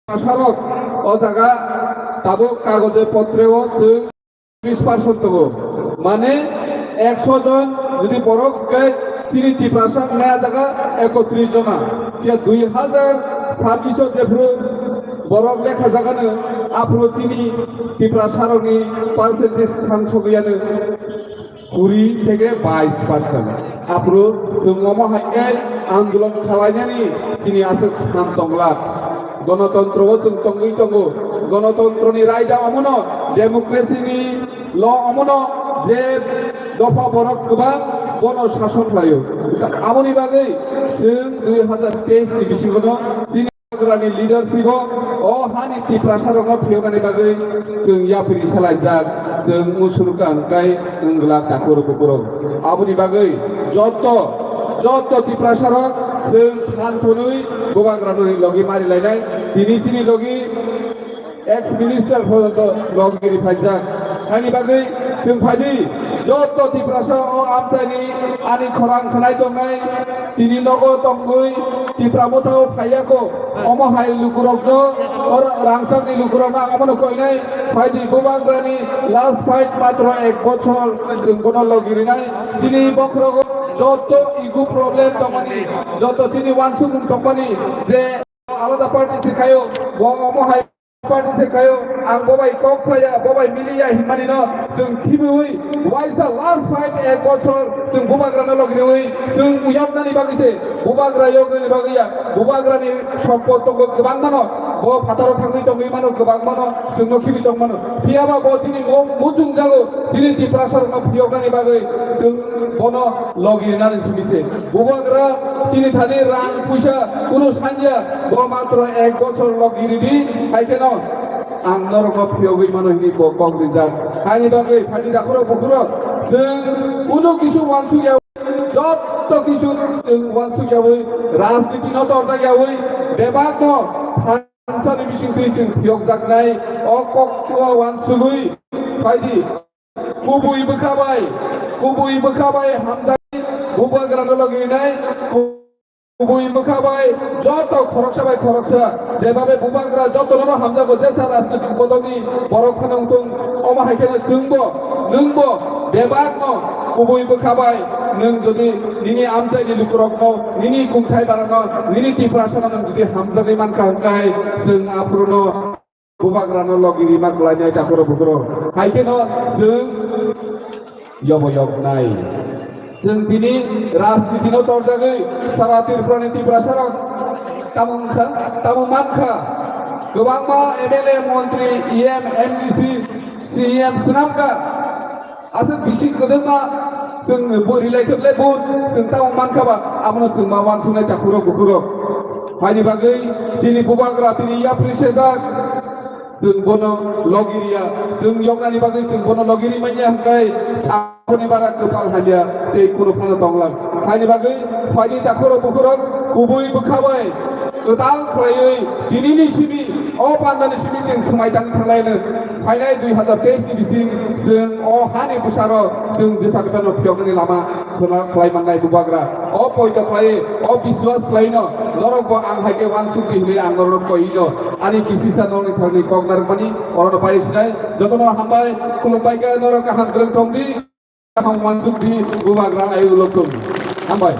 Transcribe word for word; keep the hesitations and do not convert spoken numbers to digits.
Tiprasarok o jaga tabuk kagoje potre o chwng tris percent tongo. Mane ekso jon jodi borok hwnkhe chini Tiprasa wngya jaga ekotris jona. Phiya dui hazar sabbish o jephru borok lekha jagano aphuru chini Tiprasarokni percentage thang sogwiyano kuri theke bais percent. Aphuru chwng omo hai khe andolon khalainani chini aswk phan tonglak. Gonotontro o chwng tongwi tongo. Gonotontroni raida omono, democracy ni law omono je dopha borok kwbang bono sason khlaio. Aboni bagwi chwng dui hazar teis ni bisingono chini Bubagrani leadership o, o hani Tiprasa rokno phiyoknani bagwi chwng yapri salaijak, chwng musurkang kai wngla takhur bukurok. Aboni bagwi joto, joto Tiprasa rok chwng than thwnwi Bubagrani logi mari lainai. Tini chini logi ex minister porjonto logi ri phaijak. Hani bagwi chwng phaidi joto Tiprasa o amchaini ani khorang khwnai tongnai. Tini nogo tongwi Tipra Motha o phaiya kho. Omo hai lukurokno, o rangchakni lukurokno ang omono koinai. Phaidi Bubagrani last fight matro ek bochor chwng bono logi rinai. Chini bokhorogo joto ego problem tongmani, joto chini wansukmung tongmani je alada party se khayo, bo omo hai party se khayo, ang bo bai kok saya, bo bai miliya hinmani no chwng khibiwi waisa last fight ek bochor chwng Bubagrano logi riwi chwng yoknani bagwi se, Bubagra yoknani bagwi ya, Bubagrani sompot tongo kwbangmano, bo phataro thangwi tongwi mano kwbangmano, chwngno khibi tongmano. Phiyaba bo tini mo-, muchung jago, chini Tiprasarokno phiyoknani bagwi chwng bono logi rinani simi se. Bubagra chini thani rang puisa kunu sanya, bo matro ek bochor logi ridi, hai kheno ang norokno phiyogwi mano hini bo kok rijak. Haini bagwi phaidi dakhurok bukhurok chwng kunu kisu wansuk ya, jotto kisu chwng wansuk yawi, rajniti no torjak yawi, bebak no thansani bisingtwi chwng phiyokjaknai o kokno wansugwi phaidi. Kubui bwkha bai, kubui bwkha bai hamjak Bubagrano logi rinai, kubui bwkha bai joto khoroksa bai khoroksa, jebabe Bubagra jotono hamjago, jesa rajnitik bodolni borok phano wngthung, omo hai kheno chwngbo, nwngbo, bebakno kubui bwkha bai nwng jodi nini amchaini lukurokno, nini kungthai barano, nini Tiprasano nwng jodi hamjagwi mankha hwnkhe chwng aphuruno Bubagrano logi rima kwlainai takhurok bukhurok. Hai kheno chwng yobo yoknai. Chwng tini rajnitino torjagwi sara Tripurani Tiprasarok tamo wngkha, tamo mankha. Kwbangma M L A, montri, E M, M D C, C E M swnamkha. Aswk bisi kwdwkma chwng bo rilai khe ble bo chwng tamo mankha ba, abono chwng ma wansuknai takhurok bukhurok. Haini bagwi chini Bubagra tini yapri sejak, chwng bono logi riya, chwng yoknani bagwi chwng bono logi ri manya hwnkhe aboni bara kwpal hamya tei kunu phano tonglang. Haini bagwi phaidi takhurok bukhurok kubui bwkha bai kwtal khlaiwi tinini simi, o pandani simi chwng swmai tang thanglaino. Phainai dui hazar teis ni bising chwng o hani bwsarok chwng jesa kwtalno phiyoknani lama khwna khlai mannai Bubagra. O poito khlai, o biswas khlaino norokbo ang hai khe wansukdi hwnwi ang norokno koino. Ani kisisa norokni thani kok narwkmani orono pai sinai. Jotono hambai, khulumbai khe norok kaham kwrwng tongdi. Kaham wansukdi, Bubagra ai ulo thung. Hambai.